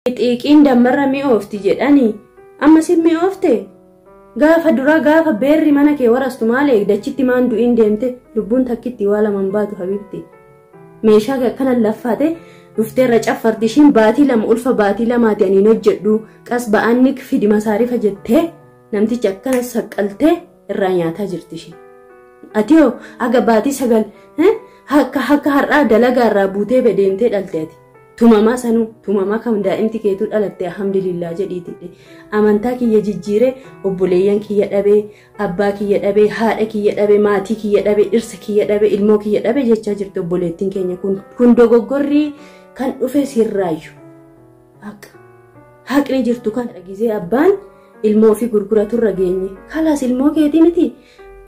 Xiiqiin dammarra mi'oofti jedhanii amma sin mi'oofte gaafa dura gaafa beerri mana kee warastu maal eegdachitti maan du'iin deemte lubbuun takkitti waa lamaan baatu habibti. Meeshaa akkana laffaate dhufteerra caffarti ishiin baatii 2 ulfa baatii 2ti ani hin hojjedhu qas ba'anni fidi masaarifa jettee namtichi akkana saqqaltee irraa nyaataa jirti ishiin. Ati hoo aga baatii 9 akka har'aa dalagaa irraa buutee deemtee dhalte ati. Tumamaa sanuu tumamaa kam daa'imti keetuu dhalatte alhamdulillah jedhiiti. Amantaa kiyya jijjiiree obboleeyyan kiyya dhabee abbaa kiyya dhabee haadha kiyya dhabee maatii kiyya dhabee dhirsa kiyya dhabee ilmoo kiyya dhabee jechaa jirti obboleettiin keenya kun. Kun dogoggorri kan dhufe sirraayyu. Haqa. Haqni jirtu kan gisee abbaan ilmoo ofii gurguraturra geenye. Kalaas ilmoo keetii miti.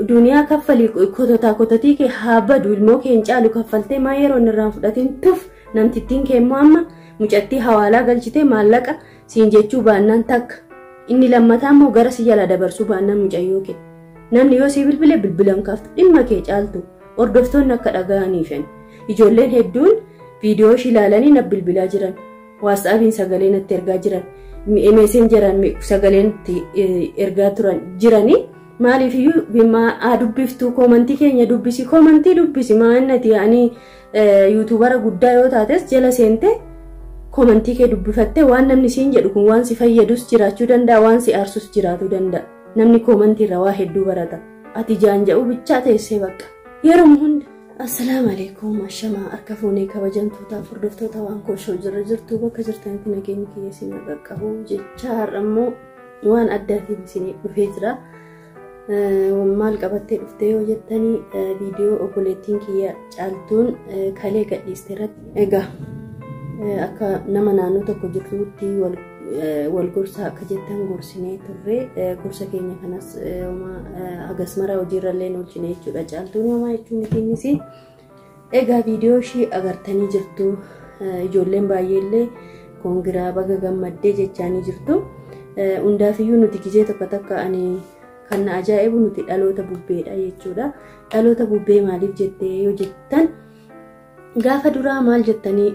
Duniyaa kaffalii kototaa kototii kee haa badu ilmoo kee hin caalu kaffaltee maa yeroo inni irraan fudhatiin tuf namtittiin kee immoo amma mucattii hawaalaa galchitee maallaqa siin jechuu baannaan takka inni lammataa immoo gara si jala dabarsuu baannaan mucayyoo kee namni yoo sii bilbile bilbilan kaaftu dhimma kee caaltu hordoftoonni akka dhaga'aniifan ijoolleen hedduun viidiyoo ishii ilaalanii na bilbilaa jiran waatsaapiin sagalee natti ergaa jiran meeseenjeraan sagalee natti ergaa turan jiranii. Maaliif iyyuu haa dubbiftu koomantii keenya dubbisi koomantii dubbisi maannati ani yuutuubara guddaa yoo taates jala seente koomantii kee dubbifattee waan namni siin jedhu kun waan si fayyadus jiraachuu danda'a waan si aarsus jiraachuu danda'a namni koomantii irraa waa hedduu barata ati jaanja'uu bichaa teessee bakka yeroo hunda. Assalaamu alaikum ashamaa harka fuunee kabajamtootaaf hordoftoota waan koshoo jirra jirtu bakka jirtanitti nageenyi kiyya isin qaqqabu jecha har'a immoo waan addaatiin isin dhufee jira. Maal qabattee dhuftee yoo jettanii viidiyoo obboleettiin kiyya caaltuun kalee gadhiiste irratti egaa akka nama naannoo tokko jirtutti wal gorsaa akka jettan gorsinee turre gorsa keenya kanas hagas mara hojiirra illee oolchine jechuudha caaltuun homaa jechuun miti innis egaa viidiyoo ishii agartanii jirtu ijoolleen baay'eellee koongiraa baga gammaddee jechaanii jirtu hundaafiyyuu nuti gizee tokko takka ani kan na ajaa'ibu nuti dhaloota bubbeedha jechuudha. Dhaloota bubbee maaliif jettee yoo jettan gaafa duraa maal jettanii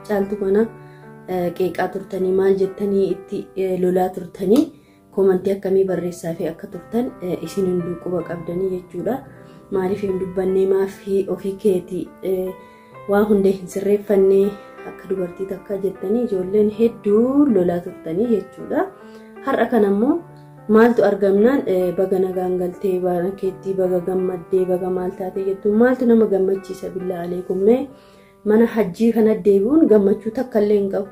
caaltu kana qeeqaa turtanii maal jettanii itti lolaa turtanii koomantii akkamii barreessaa fi akka turtan isin hunduu quba qabdanii jechuudha. Maaliif hin dubbannee maaf ofii keetii waa hundee hin sirreeffannee akka dubartii takka jettanii ijoolleen hedduu lolaa turtanii jechuudha. Har'a kanammoo maaltu argamnaan baga nagaan galtee baga keetti baga gammaddee baga maal taatee jettu maaltu nama gammachiisa billaa aleekummee mana hajjii kana deebi'uun gammachuu takka illee hin qabu.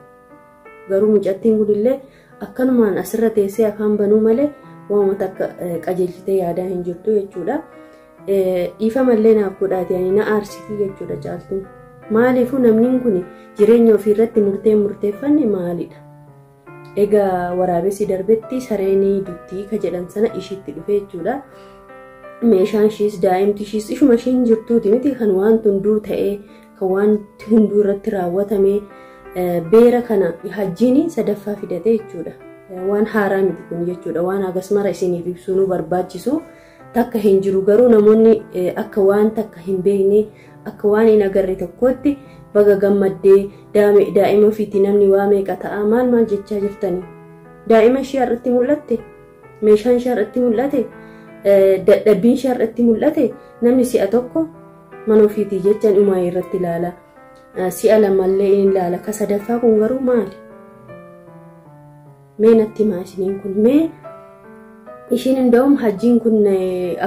Garuu mucattiin kunillee akkanumaan asirra teessee afaan banuu malee waanuma takka qajeelchitee yaadaa hin jirtu jechuudha. Dhiifamallee naaf godhaate ani na aarsitii jechuudha caaltuun. Maaliifuu namni kun jireenya ofiirratti murtee murteeffanne maalidha? Egaa waraabessi darbetti sareenii duttii ka jedhan sana ishiitti dhufe jechuudha. Meeshaan ishiis daa'imti ishiis ishuma ishiin jirtuuti miti kan waan hunduu ta'ee kan waan hunduu irratti raawwatame beera kana hajjiin sadaffaa fidate jechuudha. Waan haaraa miti kun jechuudha. Waan hagas mara isiniif ibsuu nu barbaachisu takka hin jiru garuu namoonni akka waan takka hin beekne akka waan hin agarre tokkotti baga gammaddee daa'ima ofiitti namni waa meeqa ta'a maal maal jechaa jirtanii. Daa'ima ishee har'atti mul'atte meeshaan ishee har'atti mul'ate dadhabbiin ishee har'atti mul'ate namni si'a tokko mana ofiitii jechaan dhumaa irratti ilaala. Si'a lamallee in ilaala. Ka sadaffaa kun garuu maali? Mee natti himaa isiniin kun mee ishiin hunda'uun hajjiin kun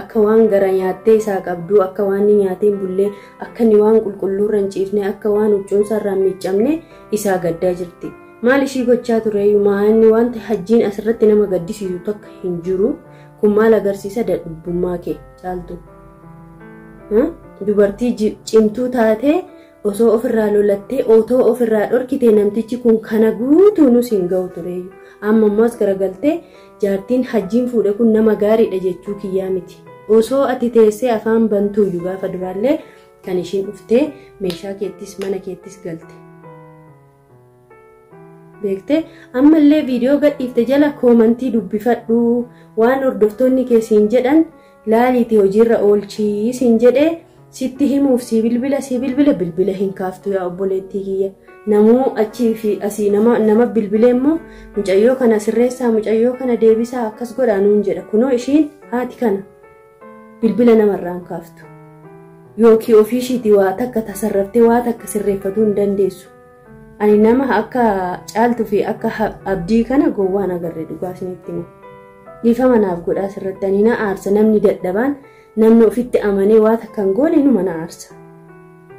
akka waan gara nyaattee isaa qabdu akka waan inni nyaatee hin bullee akka inni waan qulqulluurra hin ciifne akka waan huccuunsa irraa hin miiccamne isaa gaddaa jirti. Maal ishii gochaa tureyyuu maanni wanta hajjiin asirratti nama gaddisiisu takka hin jiru kun maal agarsiisa dadhabbummaa kee caaltu. Dubartii cimtuu taatee osoo ofirraa lolattee otoo ofirraa dhorkitee namtichi kun kana guutuu nus hin ga'u tureyyuu. Amma ammas garagaltee jaartiin hajjiin fuudhe kun nama gaariidha jechuu kiyyaa miti. Osoo ati teessee afaan bantuuyyuu gaafa duraallee kan ishiin dhuftee meeshaa keettis mana keettis galte. Beektee ammallee viidiyoo gadhiifte jala koomantii dubbifadhu waan hordoftoonni kee siin jedhan laaliitii hojiirra oolchii siin jedhee sitti himuuf si bilbila bilbila hin kaaftu yaa obboleettii kiyya. Namuu achii fi asii nama bilbilee immoo mucayyoo kana sirreessaa, mucayyoo kana deebisaa, akkas godhaa nuun jedha. Kunoo ishiin haati kana bilbila namarraan kaaftu. Yookiin ofii ishiitii waa takka tasarraftee waa takka sirreeffatuu hin dandeessu. Ani nama akka Caaltuu fi akka Abdii kana gowwaan agarre dhugaa isinitti hima. Dhiifama naaf godhaa sirratti ani na aarsa namni dadhabaan namni ofitti amanee waa takka hin goone numa na aarsa.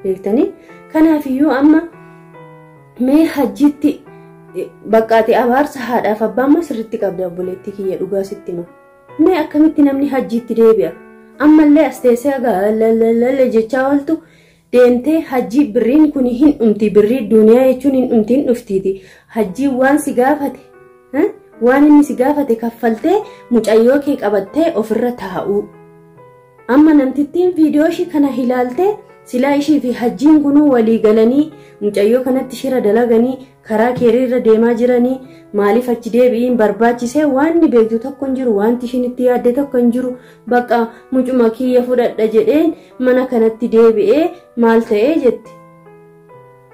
Beektanii? Kanaafiyyuu amma mee hajjiitti baqqaatee abaarsa haadhaaf abbaa immoo sirriitti qabda obboleettii kiyya dhugaa sitti hima. Mee akkamitti namni hajjiitti deebi'a? Ammallee as teessee lallallalle jechaa ooltu deemtee hajjii birriin kun hin dhumti, birrii duniyaa jechuun hin dhumti hin dhuftiiti. Hajjii waan si gaafate waan inni si gaafate kaffaltee mucayyoo kee qabattee ofirra taa'uu. Amma namtittiin viidiyoo ishii kana ilaaltee silaa ishii fi hajjiin kunuu walii galanii mucayyoo kanatti shira dalaganii karaa keeriirra deemaa jiranii maaliif achi deebi'iin barbaachisee waan inni beektu tokko hin jiru, wanti ishiin itti yaadde tokko hin jiru. Bakka mucuma kiyya fudhadha jedheen mana kanatti deebi'ee maal ta'ee jetti.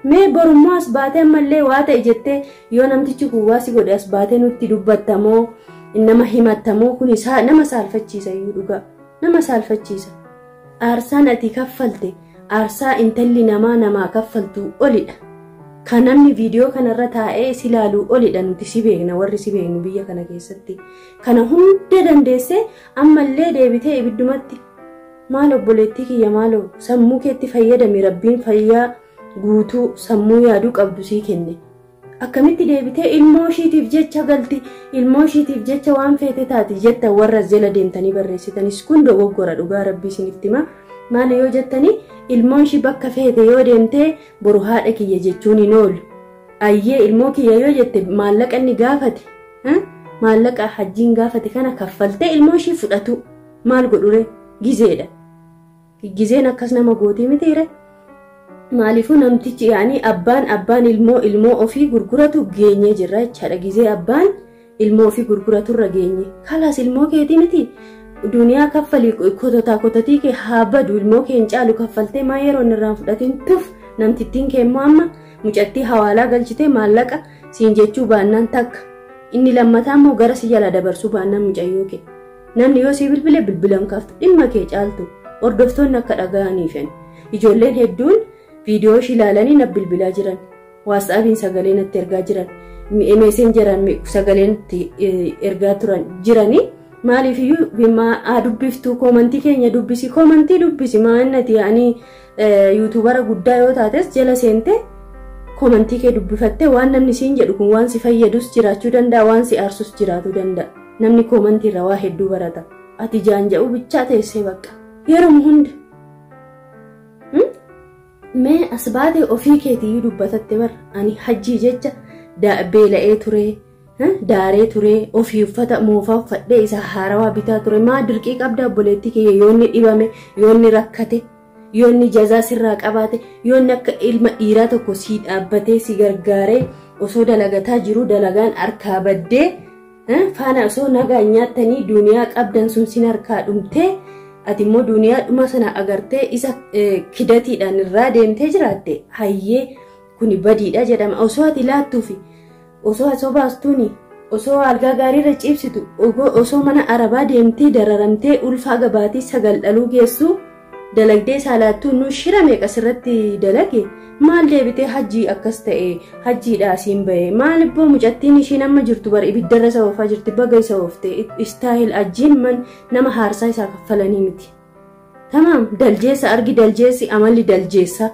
Mee borummoo as baatee ammallee waa ta'e jettee yoo namtichi kun waa si godhe as baatee nutti dubbattamoo nama himattamoo kun nama saalfachiisa iyyuu dhugaa nama saalfachiisa. Aarsaan ati kaffalte aarsaa intalli namaa namaa kaffaltu olidha. Kan namni viidiyoo kanarra taa'ee si ilaaluu olidha nuti si beekna warri si beeknu biyya kana keessatti. Kana hunda dandeessee ammallee deebitee ibiddumatti maal obboleettii kiyya maaloo sammuu keetti fayyadami rabbiin fayyaa guutuu sammuu yaaduu qabdu sii kenne. Akkamitti deebitee ilmoo ishiitiif jecha galti, ilmoo ishiitiif jecha waan feete taati jetta warra jala deemtanii barreessitanis kun dogoggora dhugaa rabbii isinitti hima. Maali yoo jettanii ilmoon ishii bakka feete yoo deemtee boru haadha kiyya jechuun hin oolu. Ayyee ilmoo kiyya yoo jette maallaqa inni gaafate maallaqa hajjiin gaafate kana kaffaltee ilmoo ishii fudhatu maal godhure gizeedha. Gizeen akkas nama gootii mitiire. Maaliifuu namtichi yaani abbaan ilmoo ofii gurguratu geenyee jirra jechaadha. Gizee abbaan ilmoo ofii gurguraturra geenye. Kalaas ilmoo keetii miti. Duniyaa kaffalii kototaa kototii kee haa badu ilmoo kee hin caalu kaffaltee maa yeroo inni irraan fudhatiin tuf namtittiin kee immoo amma mucattii hawaalaa galchitee maallaqa siin jechuu baannaan takka inni lammataa immoo gara si jala dabarsuu baannaan mucayyoo kee namni yoo sii bilbile bilbilan kaaftu dhimma kee caaltu hordoftoonni akka dhaga'aniifan ijoolleen hedduun viidiyoo ishii ilaalanii na bilbilaa jiran waasaabiin sagalee natti ergaa jiran meeseenjeraan sagalee natti ergaa turan jiranii. Maaliif iyyuu haa dubbiftu koomantii keenya dubbisi koomantii dubbisi maannati yaani yuutuubara guddaa yoo taates jala seente koomantii kee dubbifattee waan namni siin jedhu kun waan si fayyadus jiraachuu danda'a waan si aarsus jiraachuu danda'a namni koomantii irraa waa hedduu barata ati jaanja'uu bichaa teessee bakka yeroo hunda mee as baatee ofii keetiyyuu dubbatatte bara ani hajjii jecha beela'ee ture. Daaree ture ofii uffata moofaa uffadhee isa haarawaa bitaa ture maa dirqii qabda obboleettii kiyya yoo inni dhibame yoo inni rakkate yoo inni jazaa sirraa qabaate yoo inni akka ilma dhiiraa tokko sii dhaabbatee si gargaaree osoo dalagataa jiru dalagaan harkaa baddee faana osoo nagaan nyaattanii duniyaa qabdan sun sin harkaa dhumtee ati immoo duniyaa dhuma sana agartee isa kidatiidhaan irraa deemtee jiraatte hayyee kuni badiidha jedhama osoo ati laattuufi. Osoo asoo baastuuni osoo algaa gaariirra ciibsitu osoo mana arabaa deemtee dararamtee ulfaa gabaatii sagal dhaluu geessu dalagdee saalaattuu nu shira meeqa sirratti dalage maal deebitee hajjii akkas ta'e hajjiidha asiin ba'e maal ibboo mucattiin ishiin amma jirtu bara ibiddarra isa oofaa jirti baga isa oofte istaayil ajjiin man nama haarsaa isaa kaffalanii miti. Tamaam daljeessa argi daljeessi amalli daljeessa.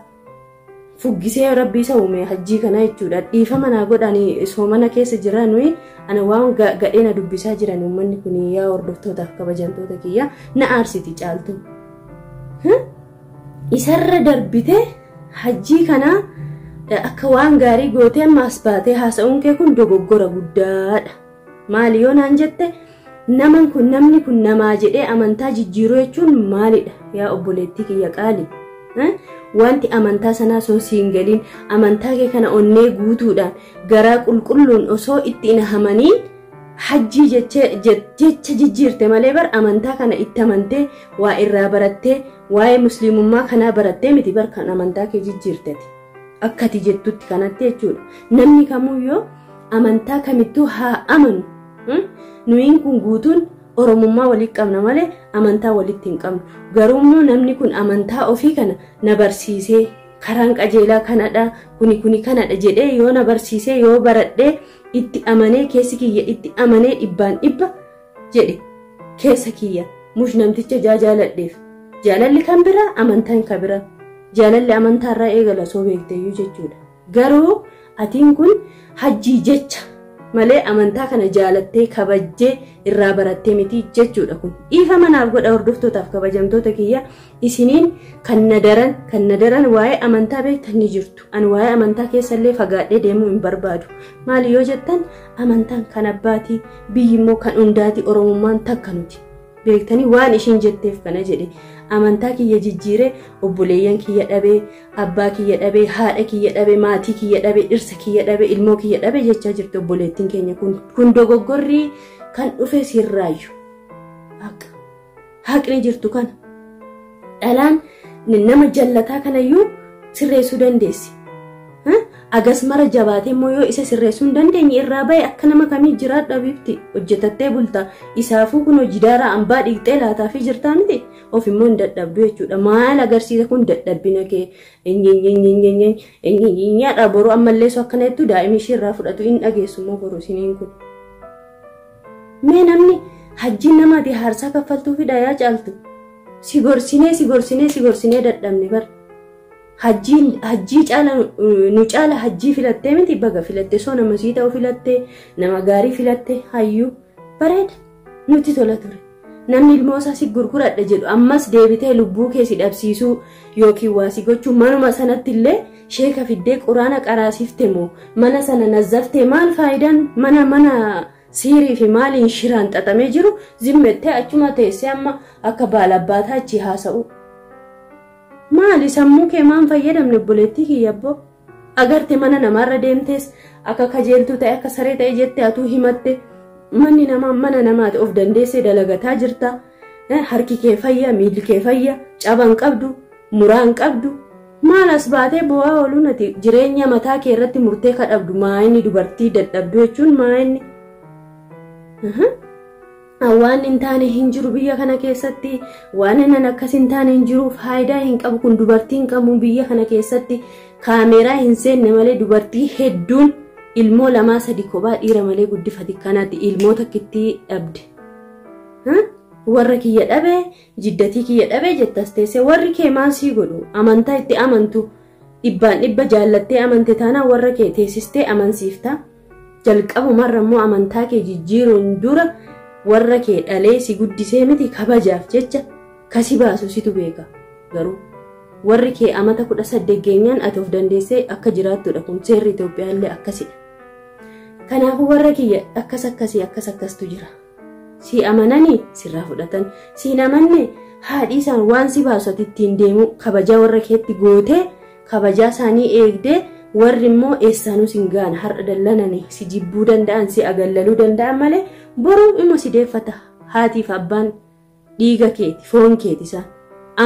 Fuggisee rabbii isa uume hajjii kana jechuudha. Dhiifama naa godhanii soomana keessa jiran ana waan gadhee na dubbisaa jiran uummanni kun yaa hordoftootaaf kabajamtoota kiyya na aarsiti caaltu. Isarra darbite hajjii kana akka waan gaarii gootee amma as baatee haasa'uun kee kun dogoggora guddaadha. Maali yoo naan jette namni kun namaa jedhee amantaa jijjiiruu jechuun maalidha yaa obboleettii kiyya qaali. Wanti amantaa sanaa osoo siin galiin amantaa kee kana onnee guutuudhaan garaa qulqulluun osoo itti hin hamaniin hajjii jecha jijjiirte malee bar amantaa kana itti amantee waa irraa barattee waa'ee musliimummaa kanaa barattee miti bar kan amantaa kee jijjiirteti. Akkati jettutti kanatti jechuudha. Namni kamuyyoo amantaa kamittuu haa amanu. Nuyiin kun guutuun Oromummaa walitti qabna malee amantaa walitti hin qabnu. Garuummoo namni kun amantaa ofii kana na barsiisee karaan qajeelaa kanadha kuni kuni kanadha jedhee yoo na barsiisee yoo baradhee itti amanee keessi kiyya itti amanee dhibbaan dhibba jedhe keessa kiyya mush namticha jaaladheef. Jaalalli kan biraa amantaan kan biraa. Jaalalli amantaarraa eegala soo beekteeyyuu jechuudha. Garuu atiin kun hajjii jecha malee amantaa kana jaalattee kabajjee irraa barattee miti jechuudha kun. Dhiifa manaaf godha hordoftootaaf kabajamtoota kiyya isiniin kan na daran waa'ee amantaa beektan ni jirtu. Ani waa'ee amantaa keessallee fagaadhee deemuu hin barbaadu. Maali yoo jettan amantaan kan abbaatii biyyi immoo kan hundaati Oromummaan takka nuti. Beektanii waan ishiin jetteef kana jedhe amantaa kiyya jijjiiree obboleeyyan kiyya dhabee abbaa kiyya dhabee haadha kiyya dhabee maatii kiyya dhabee dhirsa kiyya dhabee ilmoo kiyya dhabee jechaa jirti obboleettiin keenya kun kun dogoggorrii kan dhufe sirraayyu haqni jirtu kana dhalaan nama jallataa kanayyuu sirreessuu dandeessi. Agas mara jabaatee immoo yoo isa sirreessuu hin dandeenye irraa bahe akka nama kamii jiraadha bifti hojjetattee bulta isaafuu kun hojidaara ambaa dhiqxee laataa fi jirtaa miti of immoo hin dadhabdu jechuudha. Maal agarsiisa kun dadhabbina kee nyaadha boruu ammallee soo akkana jettu daa'imni ishee irraa fudhatu hin dhageessu immoo boruu isiniin kun. Mee namni hajjiin namaati haarsaa kaffaltuufidha yaa caaltu si gorsinee si gorsinee si gorsinee dadhabne bara. Hajjii caala nu caala hajjii filattee miti baga filatte soo nama sii ta'u filattee nama gaarii filatte hayyuu bareeda nutti tola ture. Namni ilmoo isaa si gurguradha jedhu ammas deebitee lubbuu kee si dhabsiisuu yookiin waa si gochuu manuma sanatti illee sheeka fiddee quraana qaraasifte moo mana sana nazzaftee maal faayidaan mana mana siirii fi maaliin shiraan xaxamee jiru zimmettee achuma teessee amma akka baalabbaataa achi haasa'u. Maali sammuu kee maan fayyadamne obboleettii kiyya abboo agarte mana namaarra deemtees akka kajeeltuu ta'e akka saree ta'e jettee atuu himatte manni namaa mana namaati of dandeessee dalagataa jirta harki kee fayya miilli kee fayya caban qabdu muraan qabdu maal as baatee bu'aa ooluun ati jireenya mataa kee irratti murtee kadhabdu maayini dubartii dadhabdu jechuun maayini. Waan hin taane hin jiru biyya kana keessatti waan inni akkas hin taane hin jiru faayidaa hin qabu kun dubartiin qabu biyya kana keessatti kaameeraa hin seenne malee dubartii hedduun ilmoo 2 3 kophaa dhiira malee guddifati kanatti ilmoo takkitti dhabde. Warra kiyya dhabe jiddatii kiyya dhabe jettas teesse warri kee maal sii godhu amantaa itti amantu dhibbaan dhibba jaallattee amante taanaa warra kee teessistee amansiifta jalqabumarra immoo amantaa kee jijjiiruun dura warra kee dhalee si guddisee miti kabajaaf jecha kasi baasu situ beeka garuu warri kee amata 18 geenyaan ati of dandeessee akka jiraattudha kun seerri Itoophiyaa illee akkasidha. Kanaafuu warra kiyya akkas akkasii akkas akkastu jira. Si amananii sirraa fudhatan si hin amanne haadhi isaan waan si baasu ati ittiin deemu kabajaa warra keetti gootee kabajaa isaanii eegdee warri immoo eessaanuu sin gaana har'a dallananii si jibbuu danda'an si agallaluu danda'an malee boruu immoo si deeffata haatiif abbaan dhiiga keeti foon keeti isaan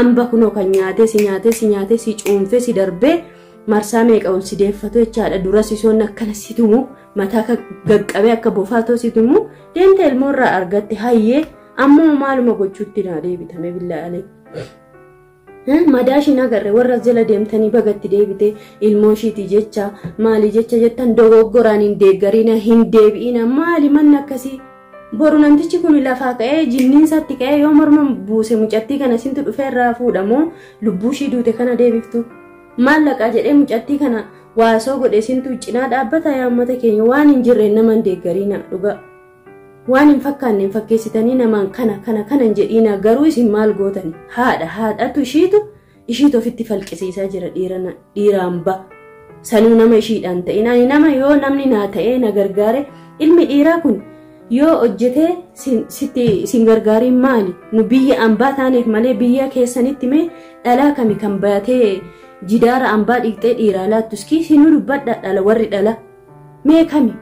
amba kunoo kan nyaatee si nyaatee si nyaatee si cuunfee si darbee marsaa meeqa ol si deeffatu jechaadha dura sisoonni akkana si tumu mataa gaqqabee akka bofaatoo si tumu deemte ilmoo irraa argatte hayyee ammoo maaluma gochuutti naa deebitame billaa alee. Madaa ishiin agarre warra jala deemtanii bagatti deebite ilmoo ishiiti jecha maali jecha jettan dogoggoraan hin deeggarina hin deebi'ina maali manni akkasii boru namtichi kun lafaa ka'ee jinniinsaatti ka'ee yoo morma buuse mucattii kana sintu dhufee irraa fuudhamoo lubbuu ishii duute kana deebiftu maallaqaa jedhee mucattii kana waasoo godhe sintu cinaa dhaabbata yaa uummata keenya waan hin jirreen nama hin deeggarina dhugaa. Waan hin fakkaanne hin fakkeessitanii namaan kana kana kana hin jedhiina garuu isin maal gootani haadha haadhatu ishiitu ofitti falqisiisaa jira dhiiraan ba sanuu nama ishiidhaan ta'in ani nama yoo namni naa ta'ee na gargaare ilmi dhiiraa kun yoo hojjetee sitti isin gargaariin maali nu biyya ambaa taaneef malee biyya keessanitti mee dhalaa kami kan baatee jidaara ambaa dhiqxee dhiiraa laattu iskii isinuu dubbadha dhala warri dhala mee kami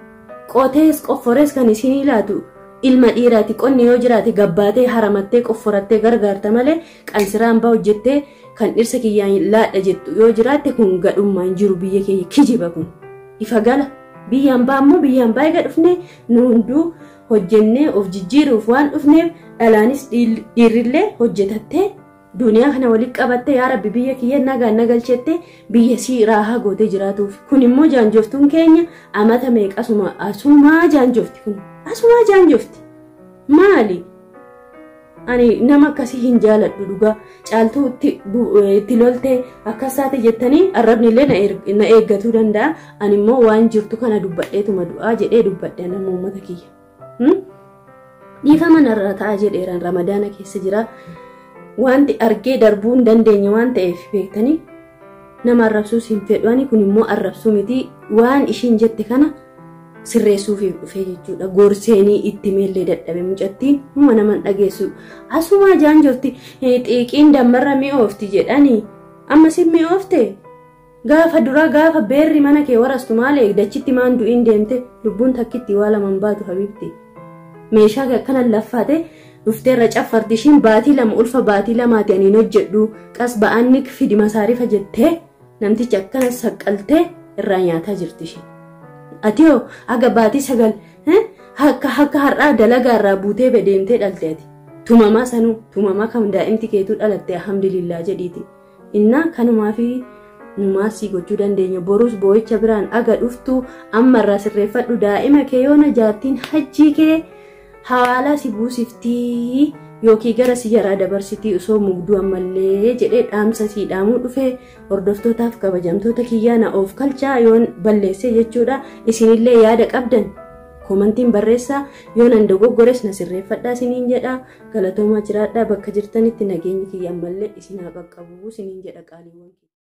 qotees qofforees kan isinii laatu Ilma dhiiraati qonni yoo jiraate gabbaatee haramattee qofforattee gargaarta malee qansiraan baa hojjettee kan dhirsa kiyyaan laadha jettu yoo jiraatte kun gadhummaan jiru biyya keenya kijiba kun ifa gala. Biyyaan baa ammoo biyyaan baa eega dhufne nu hunduu hojjennee of jijjiiruuf waan dhufneef dhalaanis dhiirrillee hojjetattee duniyaa kana walitti qabattee yaa rabbi biyya kiyya nagaan na galchette biyya sii raahaa gootee jiraatuuf. Kun immoo jaanjoftuun keenya amata meeqasuma asumaa jaanjofti kun asumaa jaanjofti maali? Ani nama akkasii hin jaaladhu dhugaa. Caaltuu itti loltee akkas taate jettanii arrabni illee na eeggatuu danda'a. Ani immoo waan jirtu kana dubbadheetuma du'aa jedhee dubbadhe nama uummata kiyya. Dhiifama narra ta'a jedheeraan ramadaana keessa jira. Wanti argee darbuu hin dandeenye waan ta'eef beektanii nama arrabsuus hin fedhu. Ani kun immoo arrabsuu miti waan ishiin jette kana sirreessuufiif dhufee jechuudha. Gorseenii itti meellee dadhabe mucattiin huma nama dhageessu. Asumaa jaanjofti xiiqiin dammarra mi'oofti jedhanii amma si mi'oofte gaafa dura gaafa beerri mana kee warastu maal eegdachitti maan du'iin deemte lubbuun takkitti waa lamaan baatu habibti. Meeshaa akkana laffaate dhufteerra caffarti ishiin baatii lama ulfa baatii lamaati ani hin hojjedhu qas ba'aanni fidi masaarifa jettee namtichi akkana saqqaltee irraa nyaataa jirti ishiin. Ati hoo aga baatii 9 akka har'aa dalagaa irraa buutee deemtee dhalte ati. Tumamaa sanuu tumamaa kam daa'imti keetuu dhalatte alhamdulillah jedhiiti. Innaa kanumaa fi numaasii gochuu dandeenya. Boruus boo'icha biraan aga dhuftu ammarraa sirreeffadhu daa'ima kee yoona jaartiin hajjii kee hawaalaa si buusiftii yookiin gara si jaraa dabarsitii osoo mugduu ammallee jedhee dhaamsa sii dhaamuu dhufe hordoftootaaf kabajamtoota kiyyaa na of kalchaa yoon balleesse jechuudha. Isinillee yaada qabdan koomantiin barreessaa yoon an dogoggores na sirreeffadhaa isiniin jedha. Galatoomaa jiraadhaa bakka jirtanitti nageenyi kiyya ammallee isin haa qaqqabu isiniin jedha qaaliiwwan.